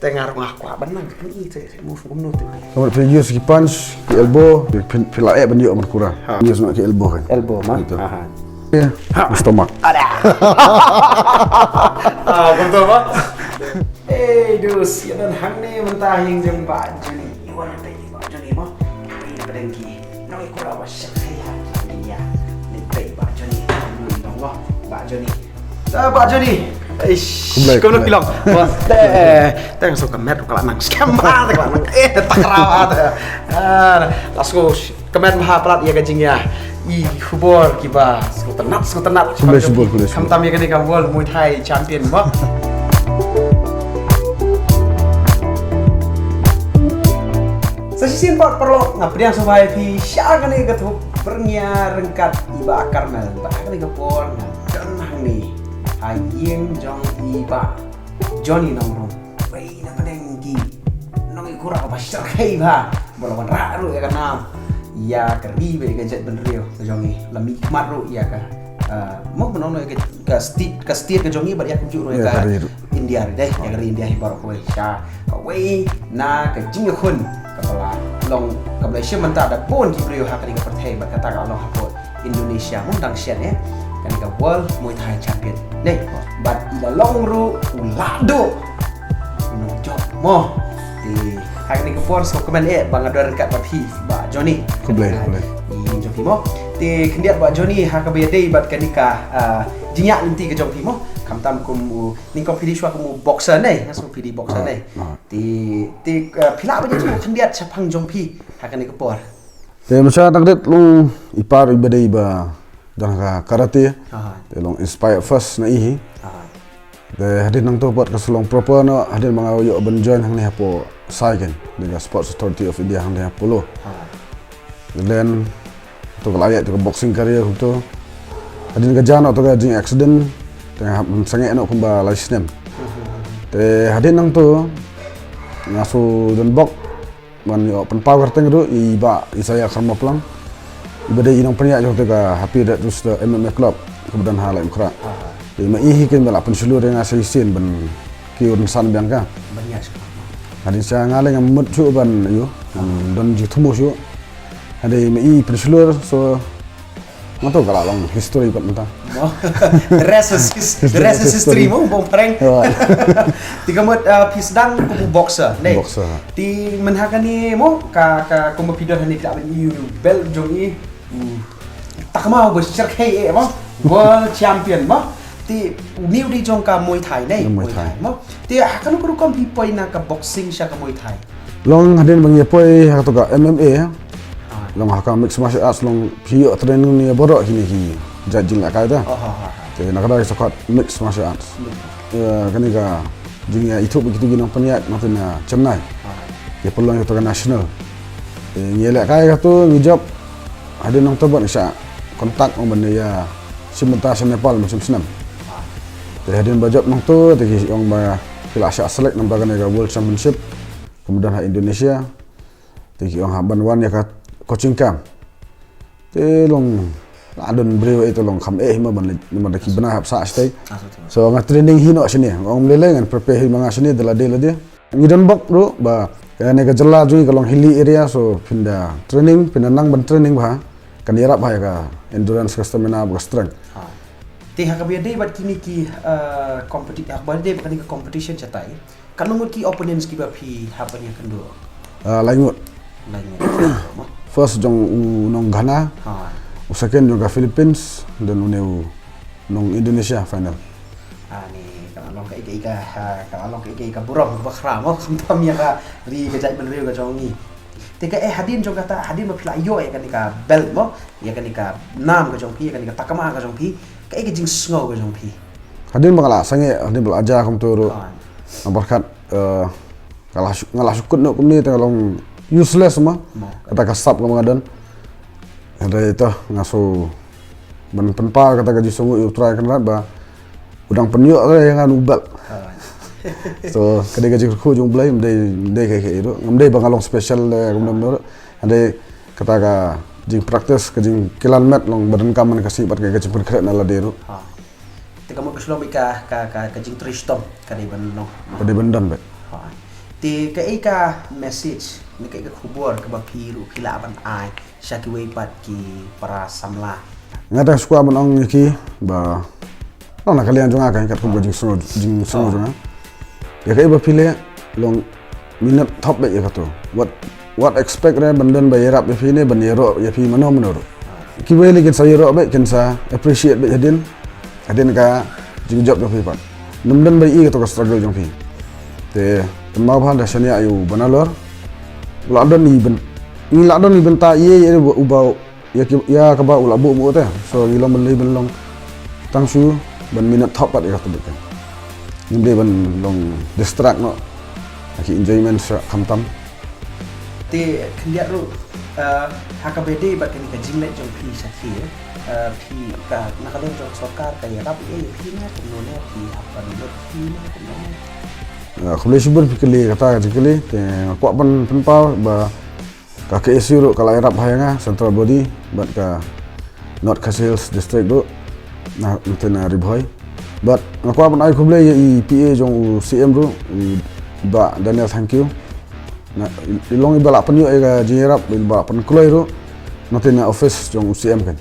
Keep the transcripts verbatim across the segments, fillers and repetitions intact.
Te nga ruh nga kwah ban nang, pyn-i te, te move kumno te. Ka mut phi use ki punch, ki elbow, phi, phi, phi la eh ban ïoh ban kura. Ha. Use ma ki elbow kan. Elbow ma. Ito. Ha, ha. Ya. Ha. Stomach. Ada. Ah, kumto ma. Eh, dus, ïa don hangne mynta ïing jong Bah Johnny. Ïa wan te Bah Johnny ma. Ïa pdeng ki. Nong i kura ba shak hai ha. Ni ya. Ni te Bah Johnny. Nong ma. Bah Johnny. Ah, Bah Johnny. Ish, khublei, kumno khublei. Phi long? Bos, te, te nga sngew ka met ka la nang skhem bha, te ka la nang, eh, te takraw bha te. Ah, la sngew ka met bha palat ïa ka jingïa i khubor kiba sngewtynnat, sngewtynnat. Khublei shibun, khublei shibun. Khamtam ïa kane ka World Muay Thai Champion mo. Sa shisien pat paralok nga pdiang sngewbha ïa phi sha kane ka thup byrngia ryngkat i Bah Carmel. Bad ha kane ka por nga don hangne ha ïing jong i Bah Johnny Nongrum. Wei na pdeng ki nong i kura ba shyrkhei bha. Ba la wanrah ruh ïa ka nam ïa ka ri bad ïa ka jaitbynriew ka jong i. La mihkhmat ruh ïa ka, ah, mo ban ong ïa ka, ka state, ka state ka jong i bad ïa kumjuh ruh ïa ka ri ruh. India ruh dei, ïa ka ri India hi baroh kawei sha kawei na ka jingïakhun kaba la long, kaba la shim bynta da bun ki briew ha kane ka pyrthei bad kata ka la long hapoh Indonesia, mo dang shen eh. Kane ka World Muay Thai Champion. Dei, bad i la long ruh u lahduh u nongjop mo. Te ha kane ka por sngewkmen eh ba nga don ryngkat bad phi Bah Johnny. Khublei, khublei. Ïing jong phi mo. Te khyndiat Bah Johnny, ha kaba ïadei bad kane ka, ah, jingïaid lynti ka jong phi mo. Khamtam kum u, nyngkong phi dei shuwa kum u boxer ne, nga sngew phi dei boxer ne. Ah. Te, te, ah, phi lah ban ïathuh khyndiat shaphang jong phi ha kane ka por. Te mynta dang rit long i par iba dei ba don ka karate. Aha. Te long inspired first na i hi. Aha. Te hadien nangto pat ka sa long proper noh, hadien ba nga ïoh ban join hangne hapoh SAI kan, hadien ka Sports Authority of India hangne ha Polo. Aha. Then to ka la ïaid to ka boxing career to. Hadien ka jia noh to ka jing accident, te nga hap sangeh noh kumba lai snem. Mhm. Te hadien nangto nga shu don bok ban ïoh pynpaw kyrteng ruh i Bah Isaiah Kharmaplang. Iba dei i nongpynïaid jong te ka Happy Red Rooster M M A Club kaba don ha Laitumkhrah. Aha. Te ma i hi ken ba la pynshlur ïa nga shisien ban kiew rynsan biang ka. Ban ïaid shuh. Hadien sha nga lei ngam mut shuh ban ïoh, ngam don jingthmu shuh. Hadien ma i pynshlur, so Nga tu ka la long history pat mynta. Mo. The rest is his-, the rest is history mo, bong phareng. Right. Te ka mut, uh, phi sdang kum u boxer, ne? Boxer. Te mynta kane mo, ka, ka, kumba phi don hangne phi lah ban ïoh belt jong i. Hmm. Takma uba shyrkhei eh mo. World champion mo. Te une u dei jong ka Muay Thai, ne? Muay Thai. Muay Thai mo. Te ha kano ka rukom phi poi na ka boxing sha ka Muay Thai? Long hadien ba ngi poi ha kato ka M M A. Ah. Long ha ka mixed martial arts long phi ïoh training ne baroh kine ki jait jingïalehkai te. Oh, ha, ha, ha. Te na ka dei sa kat mixed martial arts. Mixed. Eh, kane ka jingïaithuh bad kito ki nongpynïaid na pyn na Chennai. Ah. Ki pynlong ïa kato ka national. Te ngi ïalehkai kato ngi jop hadien nangto bad ngi shah contact ong ban ïa shim bynta sha Nepal mynshem snem. Ah. Te hadien ba jop nangto te ki ong ba ki la shah select namar kane ka World Championship. Kumba don ha Indonesia. Te ki ong hap ban wan ïa ka coaching camp. Te long la don briew eh te long kham eh hi ma ban leit namar da ki bnai hap sah shatei. Ah, so, so. So nga training hi noh shane. Ong lei lei ngan prepare hi ma nga shane da lade lade. Ngi don bok ruh ba kane ka jylla jong ngi ka long hilly area, so phin da training, phin da nang ban training bha. Kan ïarap bha ïa ka endurance, ka stamina bad ka strength. Ha. Te ha kaba ïadei bad kine ki, uh, competi-, ha kaba ïadei bad kine ki competition shatai. Katno ngut ki opponents kiba phi hap ban ïakynduh? Ah, lai ngut. Lai ngut. First jong u nong Ghana. Ha. U second jong ka Philippines, then une u nong Indonesia final. Ah, ni ka la long kaei kaei ka, ha, ka la long kaei kaei ka burom kaba khraw mo, khamtam ïa ka ri ka jaitbynriew ka jong ngi. Te kaei hadien jong kata, hadien ba phi la ïoh ïa kane ka belt mo, ïa kane ka nam ka jong phi, ïa kane ka takma ka jong phi, kaei ka jingsngew ka jong phi? Hadien ba nga la sangeh, hadien ba la jia kumto ruh. Ah. Namar kat, eh, nga la shu-, nga la shu kut noh kumne te nga long useless ma. Mo. Kata ka sap kaba nga don. Hynrei to nga shu ban pynpaw kata ka jingsngew ïa u Trai Kynrad ba u dang pynïoh ïa nga u belt. Ah. So ka dei ka jingkyrkhu jong u Blei, ym dei, ym dei kaei kaei ruh. Ngam dei ba nga long special, eh, kumno kumno ruh. Hynrei kata ka jingpractice, ka jingkylliang met long ba donkam man ka sih bad ka jingpynkhreh na lade ruh. Ha. Te ka mut ka shlem ka, ka, ka, ka jingtrei shitom ka dei ban long. Ka dei ban don beit. Ha. Te kaei ka message ne kaei ka khubor kaba phi ruh phi lah ban ai sha kiwei pat ki para samla? Nga dang sngewkwah ban ong ïa ki ba long na ka liang jong nga ka kat kum ka jingsngew jingsngew jong nga. Ïa kaei ba phi leh long minot thop beit ïa kato. What what expect re ban don ba ïarap ïa phi ne ban ïaroh ïa phi mano mano ruh. Kiwei lei kin sa ïaroh beit, kin sa appreciate beit hadien hadien ka jingjop jong phi pat. Nym don ba ïohi kato ka struggle jong phi. Te kynmaw bha da shaniah ïa u Banalor. U la don i byn ngi la don i bynta ïa ïa uba ïa ki ïa kaba u la buh buh te. So ngi long ban lei ban long tang shu ban minot thop pat ïa kato beit. Ngim dei ban long distract noh. Ki enjoyment sa khamtam. Te khyndiat ruh, eh, ha kaba ïadei bad kane ka jingleit jong phi sha khie, eh, phi ka na ka liang jong sorkar ka ïarap ïa phi ne kumno ne, phi hap ban lut phi ne kumno ne? Eh, khublei shibun phi kylli kata ka jingkylli, te nga kwah ban pynpaw ba ka K S U ruh ka la ïarap ha ïa nga, central body bad ka North Khasi Hills District ruh na mynta na Ri Bhoi. Bad nga kwah ban ai khublei ïa i P A jong u C M ruh, i Bah Daniel Thangkhiew. Na i long iba la pynïoh ïa ka jingïarap, iba la pynkloi ruh na te na office jong u C M kan.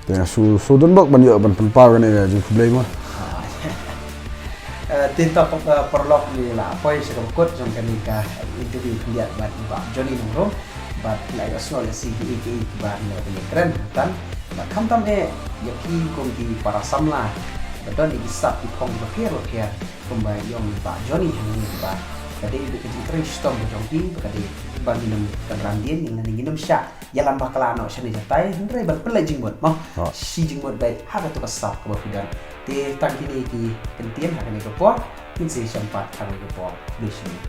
Te shu shu don bok ban ïoh ban pynpaw kane ka jingkhublei mo. Eh, te to, eh, paralok, ngi la poi sha ka bakut jong kane ka interview khyndiat bad i Bah Johnny Nongrum. Bad la ïohsngew lehse kiei kiei kiba ngi la kren hangtan. Bad khamtam eh ïa phi kum ki para samla ba don ïa ki sap ki phong kiba pher ba pher kumba ïong i Bah Johnny hangne ba ka dei bad ka jingtrei shitom ka jong phi ba ka dei ba ngin ym kynran dien, ngin ngin ym shah ïalam bakla noh shane shatai, hynrei ban pynleit jingmut mo. Ha. Shi jingmut beit ha kato ka sap kaba phi don. Te tang kine ki kyntien ha kane ka por, ngin sa ïashem pat ha kane ka por. Khublei shibun.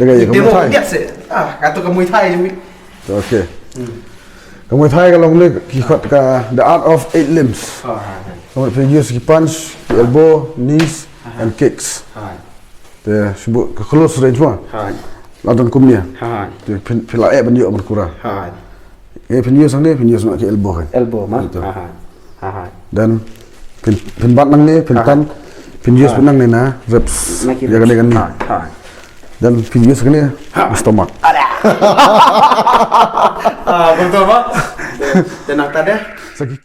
Ïa ka, ïa ka Muay Thai. Biasa. Ah, kata ka Muay Thai je. Okay. Hmm. Ka Muay Thai ka long ne ki khot ka The Art of Eight Limbs. Ah, ha, ha. Ka mut phi use ki punch, ki elbow, knees, and kicks. Ha. Te shu buh ka close range mo. Ha. La don kumne. Ha. Te phin, phi la eh ban ïoh ban kura. Ha. Eh, phin use hangne, phin use na ki elbow kan. Elbow ma. Ito. Ha, ha. Ha, ha. Dan phin, phin bat nangne, phin tan, phin use nangne na reps. Na ki reps. Ïa kane kane. Ha, ha. Dan phin use kane na stomach. Ada. Ah, betul, Pak. Dan nang tadi? Saki.